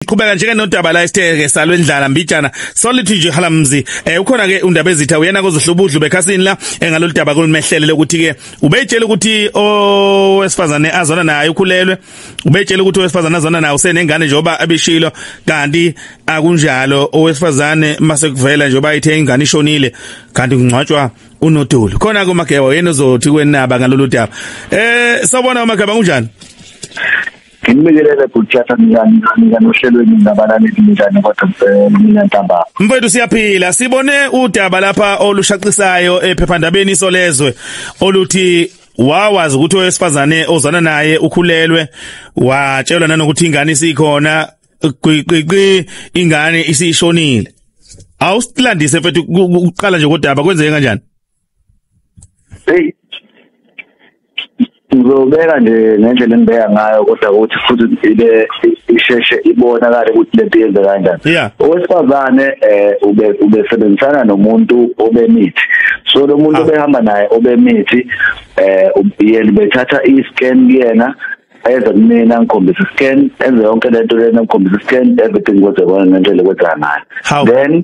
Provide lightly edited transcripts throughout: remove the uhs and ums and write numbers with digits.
Qhubeka njeke nodaba la isitheke salwendlala mbijana solithi nje halamzi ukhona ke undaba ezitha uyena kozohlubudlu bekhasini la ngalolu daba kolumehlele ukuthi ke ubetshela ukuthi owesifazane azona naye ukhulelwe, ubetshela ukuthi owesifazane azona naye usenengane njengoba abishilo, kanti akunjalo. Owesifazane mase kuvela njengoba ithe ingane ishonile kanti kungcwatshwa unodoli. Khona ke uMageba yena uzothi kwenaba ngalolu daba. Sawubona uMageba, kunjani? Ngibingelele bhuti njani njani ohlelweni nabalaleli njani kodwa mina ntambama. Mfowethu siyaphila. Sibone udaba lapha olushaqisayo ephephandabeni Isolezwe oluthi wawazi ukuthi owesifazane ozana naye ukhulelwe, watshelwa nanokuthi ingane isikhona, gqiqiqi ingane isishonile. Awusilandise mfethu uqala nje kodaba, kwenzeke kanjani? Hey, ngizobeka nje ngendlela engibeka ngayo kodwa ukuthi futhi ibe isheshe ibonakale ukuthi lento yenze kanjani. Owesifazane ubesebenzisana nomuntu obemithi, so lo muntu obehamba naye obemithi yena bethatha i-scan kuyena, eza kumina ngikhombisa i-scan, enze yonke lento lena ngikhombisa i-scan, everything kwenzeka ngendlela ekwenzeka ngayo. Then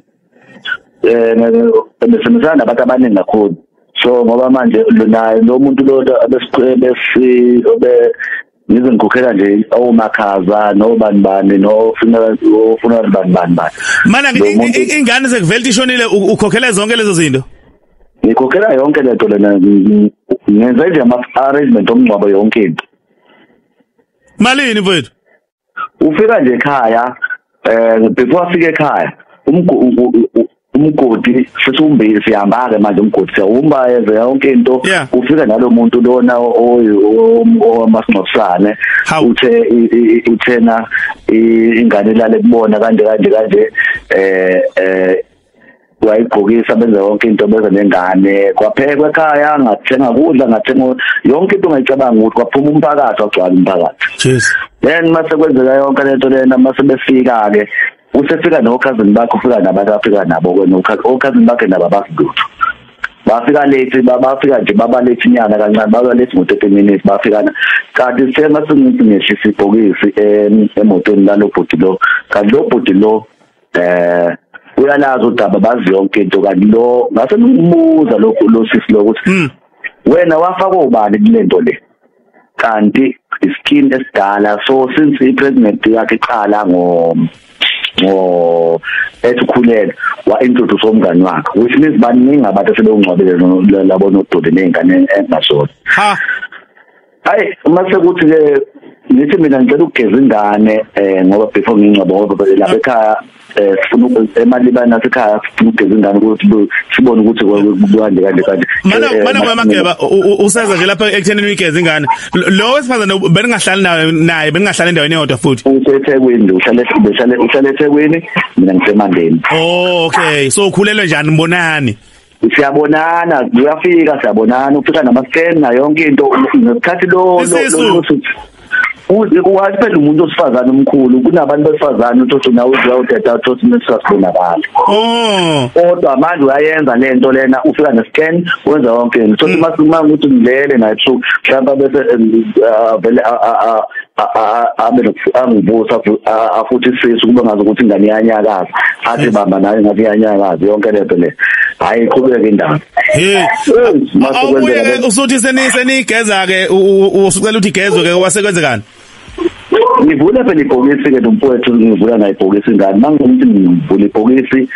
besebenzisana nabantu abaningi kakhulu. So ngoba manje naye lo muntu lo besi ngize ngikhokhela nje omakhaza nobani bani no funeral bani bani bani. Mana ingane sekuvela ishonile, ukhokhela zonke lezo zinto? Ngikhokhela yonke lento lena, ngenza nje ama arrangement omngcwabo yonke into. Malini mfowethu? Ufika nje ekhaya, before afike ekhaya umgodi sesiwumbili, sihamba ke manje umgodi siyawumba yenze yonke into. Ufika nalo muntu lona omasingcwabisane, uthe uthena ingane ilale kubona kanje kanje kanje, wayigqokisa benza yonke into, benza nengane, kwaphekwa ekhaya, ngathenga kudla, ngathenga yonke into ongayicabanga ukuthi kwaphuma umphakathi, wagcwala umphakathi. Yes. Then mase kwenzeka yonke lento lena, mase befika ke usefika no-cousin bakhe, ufika nabantu afika nabo o-cousin bakhe nabo abasilutho. Bafika late, bafika nje baba late inyana kancane, baba late ngo-30 minutes bafika. Kanti sithe mase ngithi ngehlisa ibhokisi emotweni lalo bhuti lo, kanti lo bhuti lo uyalazi udaba, bazi yonke into. Kanti lo ngase ngimbuza lokho lo sisi lo ukuthi wena wafaka ubani kulento le, kanti iskin esidala. So since i-pregnant yakhe iqala ngo ethukhulele wa introduce umngani wakhe, which means baningi abantu asebengcwabele labo nodoli nezingane engazona. Ha, hayi mase kuthi ke ngithi mina ngicela ukugeza ingane ngoba before ngingcwaba, ngoba lapha ekhaya sifuna emalibana nasekhaya sifuna ukugeza ingane ukuthi sibone ukuthi kanje kanje kanje. Mana ngoMageba useza nje lapha ekuthenini uyigeza ingane lo wesifazane beningahlali naye, beningahlali endaweni eyodwa futhi? UseThekwini, uhlale eThekwini, mina ngiseMandeni. Oh, okay, so ukhulelwe njani, nibonani? Siyabonana, uyafika siyabonana, ufika nama-scan nayo yonke into ngesikhathi lo uwazi phela umuntu osifazane omkhulu, kunabantu besifazane uthi nawe uyawuthetha uthi nesasibonakala. Oh, kodwa manje uyayenza lento lena, ufika ne-scan wenza yonke into. Sothi masuma ukuthi ngilele naye ebusuku mhlawumbe bese vele abe angivusa afuthi isisu kube ngazi ukuthi ingane iyanyakaza, athi bamba naye ngathi iyanyakaza yonke lento le. Hayi iqhubeke indaba. Hey, awuye usuthi senigeza ke, usucela ukuthi igezwe ke, wasekwenzekani? Ngivula phela ibhokisi ke nomfowethu, ngivula naye ibhokisi ingane. Mangithi ngivula ibhokisi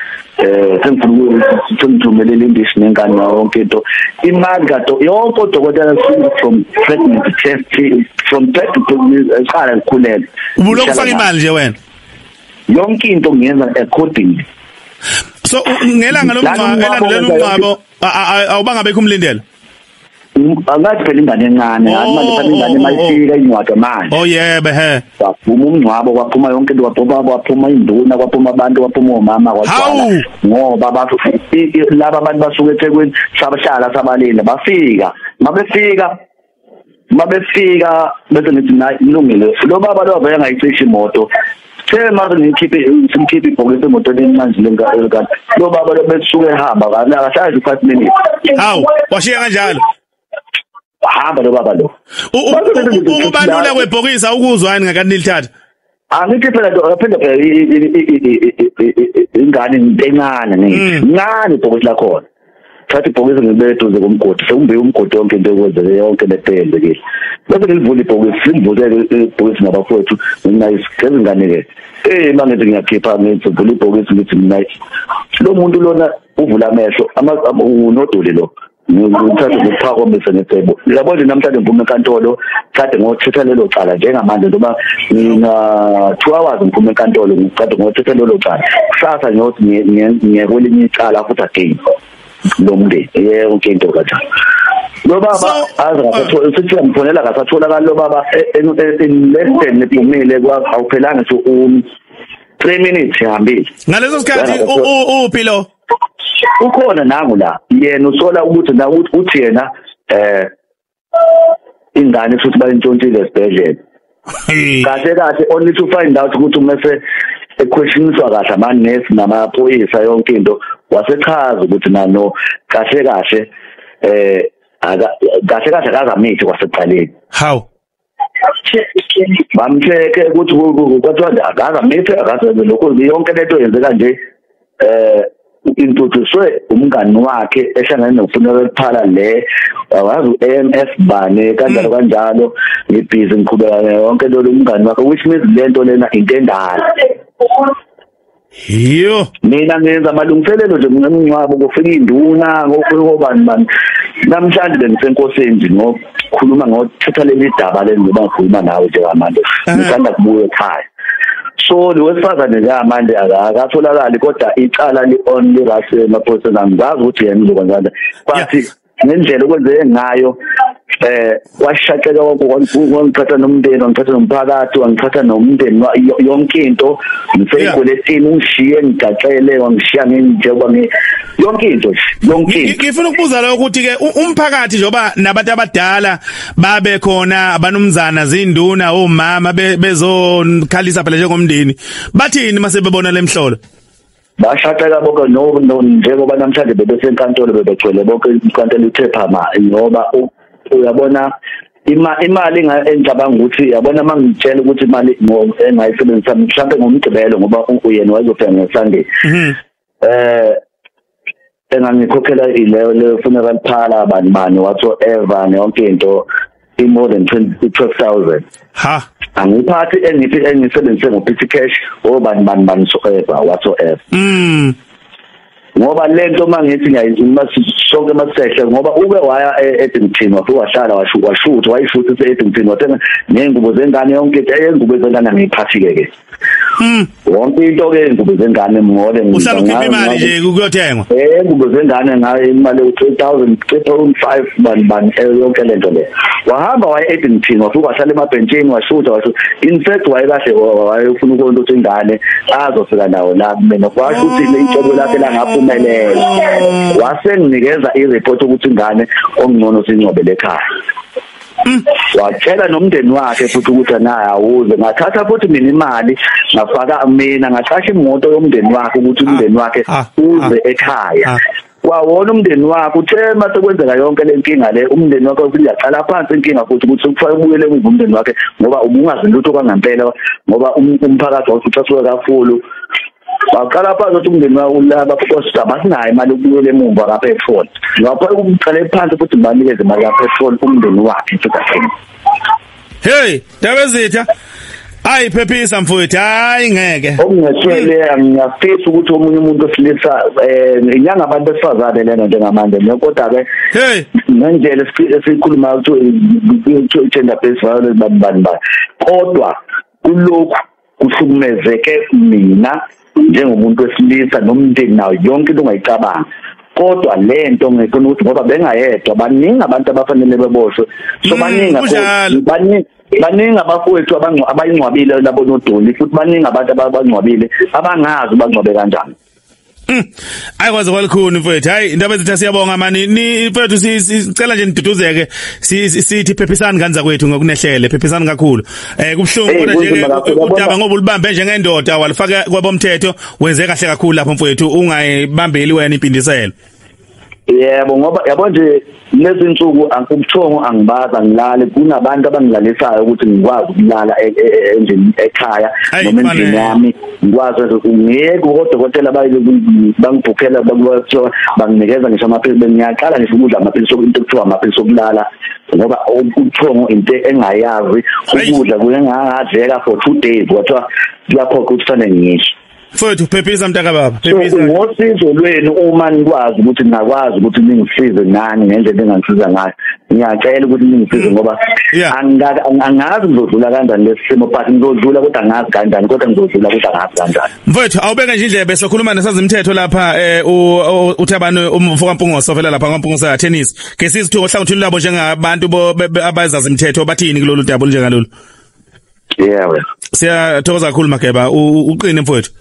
sengifuna ukuthi ngithumelele indishi nengane yonke into. Imali kade yonke odokotela from pregnancy test from test to eqala ngikhulele. Ubulokhu ufaka imali nje wena? Yonke into ngiyenza accordingly. So ngelanga lomngcwabo awubanga bekho umlindelo? Angathi phela ingane encane, athi manje phela ingane mayifika incwadi manje. Oh yebo he. Kwaphuma umngcwabo, kwaphuma yonke into, kwaphuma induna, kwaphuma abantu, kwaphuma omama, kwagcwala. Ngoba abantu laba abantu basuka eThekwini sabahlala sabalile, bafika. Mabefika bese ngithi nayi ilungile. Lo baba lo vele ngayicisha imoto. Mase ngikhiphe simkhiphe ibhokisi emotweni encane le ngane. Lo baba lo besuke ehamba akahlali 5 minutes. Hawu, washiya kanjalo. Hamba lo baba lo. Ukubalula kwebhokisi awukuzwani ngakani nilithatha? Angithi phela phela ingane encane ngithi ncane ibhokisi lakhona. Thatha ibhokisi ngibeke eduze komgodi, sekumbiwe umgodi yonke into ekwenzeke yonke lento eyenzekile. Bese ngilivula ibhokisi, simvulele ibhokisi nabafowethu, mina isigeza ingane ke. Mangithi ngiyakhipha ngithi vula ibhokisi ngithi mina lo muntu lona uvula amehlo unodoli lo. Ngithatha ukuphakamise ngecebo. Yabona namhlanje ngiphume enkantolo, kade ngothetha lelo cala njengamanje njengoba ngina 2 hours ngiphume enkantolo ngikade ngothetha lelo cala. Kusasa ngiyothi ngiye kwelinye icala futhi again. Lo mndeni yonke into kanjalo. Lo baba aze ngathola sithi ngifonela ngasatholakala lo baba in less than iphumile kwawuphelanga nje 3 minutes ihambile. Ngaleso sikhathi uphi lo? Ukhona nangu la yena usola ukuthi na uthi yena ingane futhi bayintshontshile esibhedlela. Kahle kahle only to find out ukuthi umese equestioniswa kahle amanesi namaphoyisa yonke into wasechaza ukuthi nano kahle kahle kahle kahle akazamithi kwasekuqaleni. How bamcheke ukuthi kwathiwa akazamithi akazenze lokho yonke lento yenzeka nje introducwe umngani wakhe ehlangene nofuneral parlor le wazi AMF bane kanjalo kanjalo ngibhizi ngiqhubeka yonke lo umngani wakhe, which means lento lena into endala. Yiyo mina ngenza amalungiselelo nje ngomngcwabo kufika induna ngofika obani bani. Namhlanje bengisenkosini nje ngokukhuluma ngothatha leli daba leli ngoba ngikhuluma nawe njengamanje ngisanda kubuya ekhaya. So lo wesifazane njengamanje akatholakali kodwa icala li on li rush emaphoyiseni. Angazi ukuthi yena uzokwenza kwathi ngendlela okwenzeke ngayo washaqeka wonke, wangithatha nomndeni, wangithatha nomphakathi, wangithatha nomndeni yonke into ngiseyikweletini ungishiye ngigaxele wangishiya njengoba yonke into yonke into. Ngifuna ukubuza la ukuthi ke umphakathi njengoba nabantu abadala babe khona abanumzana zinduna omama bezokhalisa phela njengomndeni, bathini mase bebona lemhlolo? Bashaqeka bonke no njengoba namhlanje bebesenkantolo bebegcwele bonke inkantolo ithe phama ngoba uyabona imali engicabanga ukuthi yabona mangitshela ukuthi imali engayisebenzisa mhlawumbe ngomgqibelo ngoba uyena wayezofika ngeSunday engangikhokhela ile funeral parlor bani bani whatsoever yonke into i more than 12,000. Ha angiphathi engithi engisebenzise ngo petty cash obani bani bani soever whatsoever. Ngoba lento mangithi ngiyayizuma sonke masehle ngoba uke waya eEddington wafika wahlala washutha wayishutha eEddington wathenga nengubo zengane yonke ingubo zengane angiyiphathi ke wonke into ke ingubo zengane ngole uhlala ukhipha imali nje kuyothengwa ingubo zengane ngayo imali u3000 3.5 bani bani yonke lento le. Wahamba waya eEddington wafika wahlala emabhentshini washutha in fact wayekahle wayefuna ukonto ukuthi ingane azofika nawo la kumina kwasho ukuthi le icebo lakhe langaphumelela. Wasenginikeza ireport ukuthi ingane ongcono singcwabele ekhaya. Watshela nomndeni wakhe futhi ukuthi naye awuze. Ngathatha futhi mina imali ngafaka mina ngaqasha imoto yomndeni wakhe ukuthi umndeni wakhe uze ekhaya. Wawona umndeni wakhe uthe mase kwenzeka yonke lenkinga le umndeni wakhe uyaqala phansi inkinga futhi ukuthi kufanele ubuyele emuva umndeni wakhe ngoba ubungazi lutho kwangempela ngoba umphakathi wawusucasuka kakhulu. Baqala phansi ukuthi umndeni wakhe ulaba futhi abasinayo imali ukubuyela emuva kapetrol. Ngapha ukuqale phansi futhi banikeze imali kapetrol umndeni wakhe futhi. Hey, Ndabezitha. Ayi phephisa mfowethu, hayi ngeke. Okungeswele ngiyafisa ukuthi omunye umuntu osilisa inyanga abantu besifazane lena njengamanje kodwa ke hey ngendlela esikhuluma ukuthi gender based violence bani bani kodwa kulokhu kuhlukumezeke mina njengomuntu wesilisa nomndeni nayo yonke into ongayicabanga. Kodwa lento ngifuna ukuthi ngoba bengayedwa baningi abantu abafanele beboshwe so baningi baningi abafowethu abayingcwabile labo nodoli futhi baningi abantu abangcwabile abangazi bangcwabe kanjani. Ayikwazi kwalikhulu mfowethu. Hayi indaba ezitha siyabonga mani ni mfowethu, sicela nje niduduzeke, sithi phephisani kanza kwethu ngokunehlele, phephisani kakhulu. Kubhlungu kodwa nje udaba ngoba ulibambe njengendoda walifaka kwabomthetho, wenze kahle kakhulu lapho mfowethu, ungayibambeli wena impindiselo. Yebo, ngoba yabo nje lezi insuku ubuthongo angibaza ngilale, kunabantu abangilalisayo ukuthi ngikwazi ukulala endlini ekhaya noma endlini yami, ngikwazi ngiyeke kodokotela bangibhukhela banginikeza ngisho amaphilisi. Bengiyaqala ngisho ukudla amaphilisi, into ekuthiwa amaphilisi okulala, ngoba ubuthongo into engayazi, ukudla kuyengadleka for 2 days, kwathiwa kuyaphoqa ukuthi fanele ngisho. Mfowethu phephisa mntaka baba, phephisa. Ngosizo lwenu uma nikwazi ukuthi ningakwazi ukuthi ningisize nani ngendlela engangisiza ngayo, ngiyacela ukuthi ningisize ngoba angazi ngizodlula kanjani lesi simo, but ngizodlula kodwa angazi kanjani, kodwa ngizodlula kodwa angazi kanjani. Mfowethu awubeka nje indlebe, sokhuluma nesazimthetho lapha uThabani umfo kaMpungoso vela lapha kwaMpungoso ya tennis. Ke sizithu ohlangothini labo njengabantu abazazi imthetho bathini kulolu daba olunjengalolu? Yebo. Siyathokoza kakhulu Mageba, uqine mfowethu.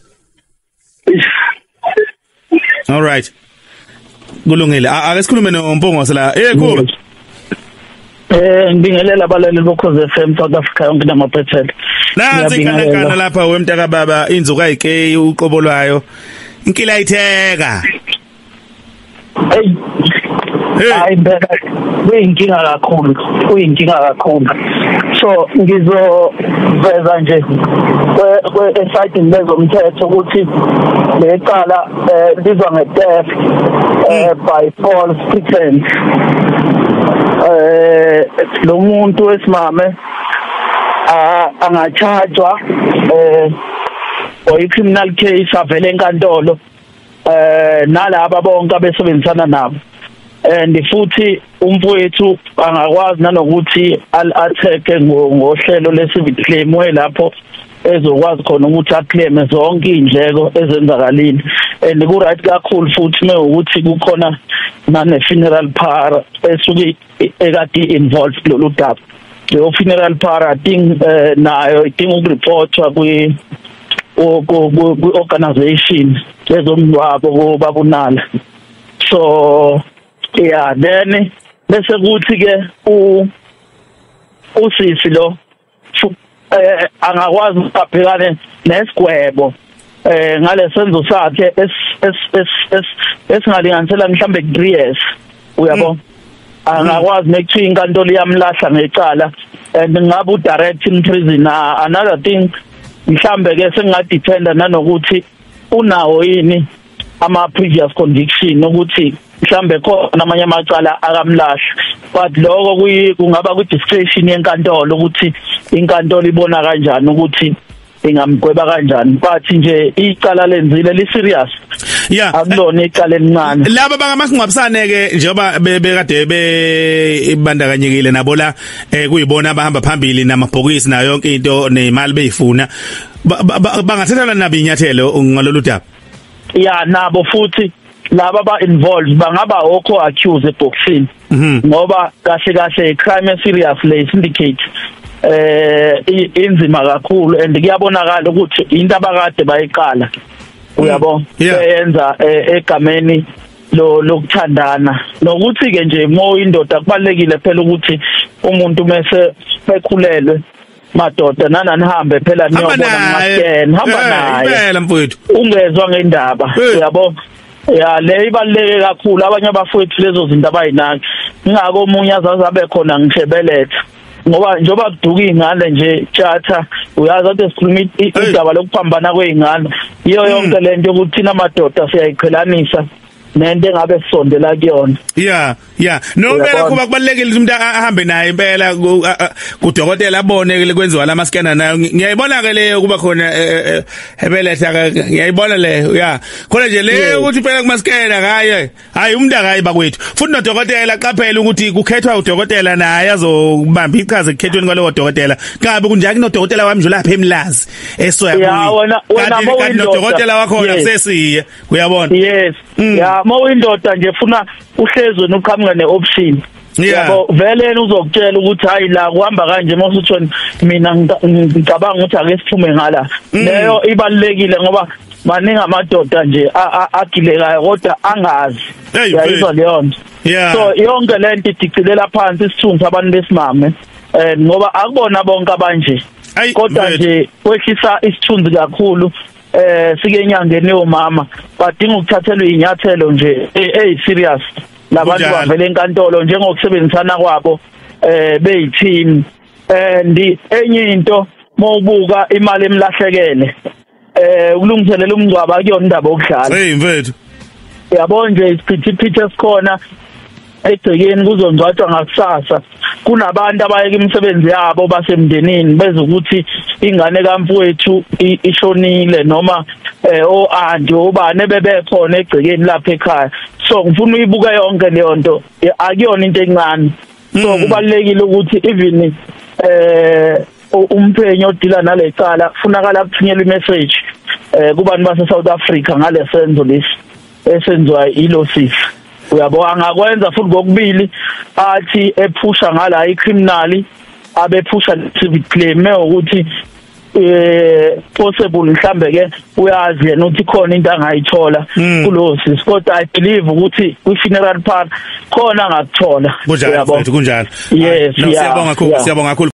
All right. Kulungile. Ake sikhulume noMpungoso la. Eh Kuba. Ngibingelela abalaleli boKhozi FM South Africa yonke namaphethelo. Nansi inkankana lapha wemntaka baba, inzuka ayike uqobo lwayo. Inkila itheka. Hey. Hayi impela kuyinkinga kakhulu, kuyinkinga kakhulu. So ngizoveza nje esayidini lezomthetho ukuthi lecala libizwa nge-theft by false pretense. Lo muntu wesimame angachajwa or criminal case avele enkantolo nalaba bonke abesebenzisana nabo. And futhi umfowethu angakwazi nanokuthi al-attack ngohlelo le-civil claim lapho ezokwazi khona ukuthi aclaim zonke indleko ezenzakalile. And ku right kakhulu futhi mewukuthi kukhona nane funeral parlor esuke ekade involved kulolu daba. Leyo funeral parlor I think nayo idinga ukureportwa kwi organization ezomngcwabo kobabunala. So yeah, then bese kuthi ke usisi lo angakwazi ukubhekana nesigwebo ngalesenzo sakhe esingalinganisela mhlambe 3 years, uyabo. Angakwazi nekuthiwa inkantolo iyamlahla ngecala and ngabe u direct in prison. Another thing mhlambe ke sengingadependa nanokuthi unawo yini ama previous conviction, ukuthi mhlambe khona amanye amacala akamlahla, but lokho kungaba ku discretion yenkantolo ukuthi inkantolo ibona kanjani ukuthi ingamgweba kanjani, but nje icala lenzile li serious. Yeah, akulona icala elincane. Laba bangamasingcwabisane ke njengoba bekade bebandakanyekile nabo la kuyibona abahamba phambili namabhokisi nayo yonke into nemali beyifuna, bangathatha nabo inyathelo ngalolu daba. Yeah, nabo futhi laba ba involved bangaba okho accused eboxini, ngoba kahle kahle crime serious le syndicate inzima kakhulu and kuyabonakala ukuthi into abakade bayiqala, uyabo, beyenza egameni lo lokuthandana. Nokuthi ke nje mo indoda kubalekile phela ukuthi umuntu mase bekhulelwe madoda nananihambe phela niyobona ngascan, hamba naye impela mfowethu, ungezwa ngendaba, uyabo. Ya le ibaluleke kakhulu, abanye abafowethu lezo zinto abayinaki, ngako omunye azazabe khona ngishebeletha ngoba njoba kuduka ingane nje tjatha, uyazi ade sikhuluma indaba lokuphambana kweingane, iyo yonke lento ukuthi thina madoda siyayiqhelanisa nento engabe sisondela kuyona. Yeah, yeah. No impela kuba kubalekile ukuthi umuntu ahambe naye impela kudokotela abone kwenziwa lama scanner nayo. Ngiyayibona ke leyo kuba khona ebeletha, ngiyayibona leyo. Yeah. Khona nje le ukuthi impela kuma scanner hayi, hayi umuntu akayi bakwethu. Futhi nodokotela qaphela ukuthi kukhethwa udokotela naye azobamba iqhaza ekukhethweni kwalowo dokotela. Kabe kunjani kunodokotela wami nje lapha eMlazi esoya kuyi. Yeah, wena nodokotela wakho sesiye. Uyabona? Yes. Yeah, mawindoda nje funa uhlezwe noqhamuka neoption. Yabo vele uzokutshela ukuthi hayi la kuhamba kanje, mawusuthi mina ngicabanga ukuthi ake siphume ngala. Leyo ibalekile ngoba maningi amadoda nje agilekayo kodwa angazi. Uyayizwa leyo nto. So yonke lento idicilela phansi isithunzi abantu besimame ngoba akubona bonke abanje, kodwa nje kwehlisa isithunzi kakhulu. Sike enyangeni yomama badinga ukuthathelwa inyathelo nje ey serious. Labantu bavele enkantolo njengokusebenzisana kwabo beyi-team. And enye into, mawubuka imali emlahlekele ukulungiselela umngcwabo akuyona indaba okudlala. Hey mfethu, yabo nje isiphithiphithi esikhona egcekeni, kuzongcwatshwa ngakusasa, kunabantu abayeka imisebenzi yabo basemndenini bezokuthi ingane kamfowethu ishonile, noma o-anti obani bebekhona egcekeni lapha ekhaya. So ngifuna uyibuka yonke leyo nto, akuyona into encane. So kubalekile ukuthi even umphenyo odila nalecala kufunakala kuthunyelwa imessage kubantu base South Africa ngalesenzo lesi esenziwa ilosisi. Uyabo, angakwenza futhi kokubili, athi ephusha ngala icriminal, abephusha civic claim ukuthi possible mhlambe ke uyazi yena ukuthi khona into angayithola kulo sisi, kodwa I believe ukuthi kwi funeral parlor khona angakuthola. Kunjalo, kunjalo. Yes. Siyabonga kakhulu, siyabonga kakhulu.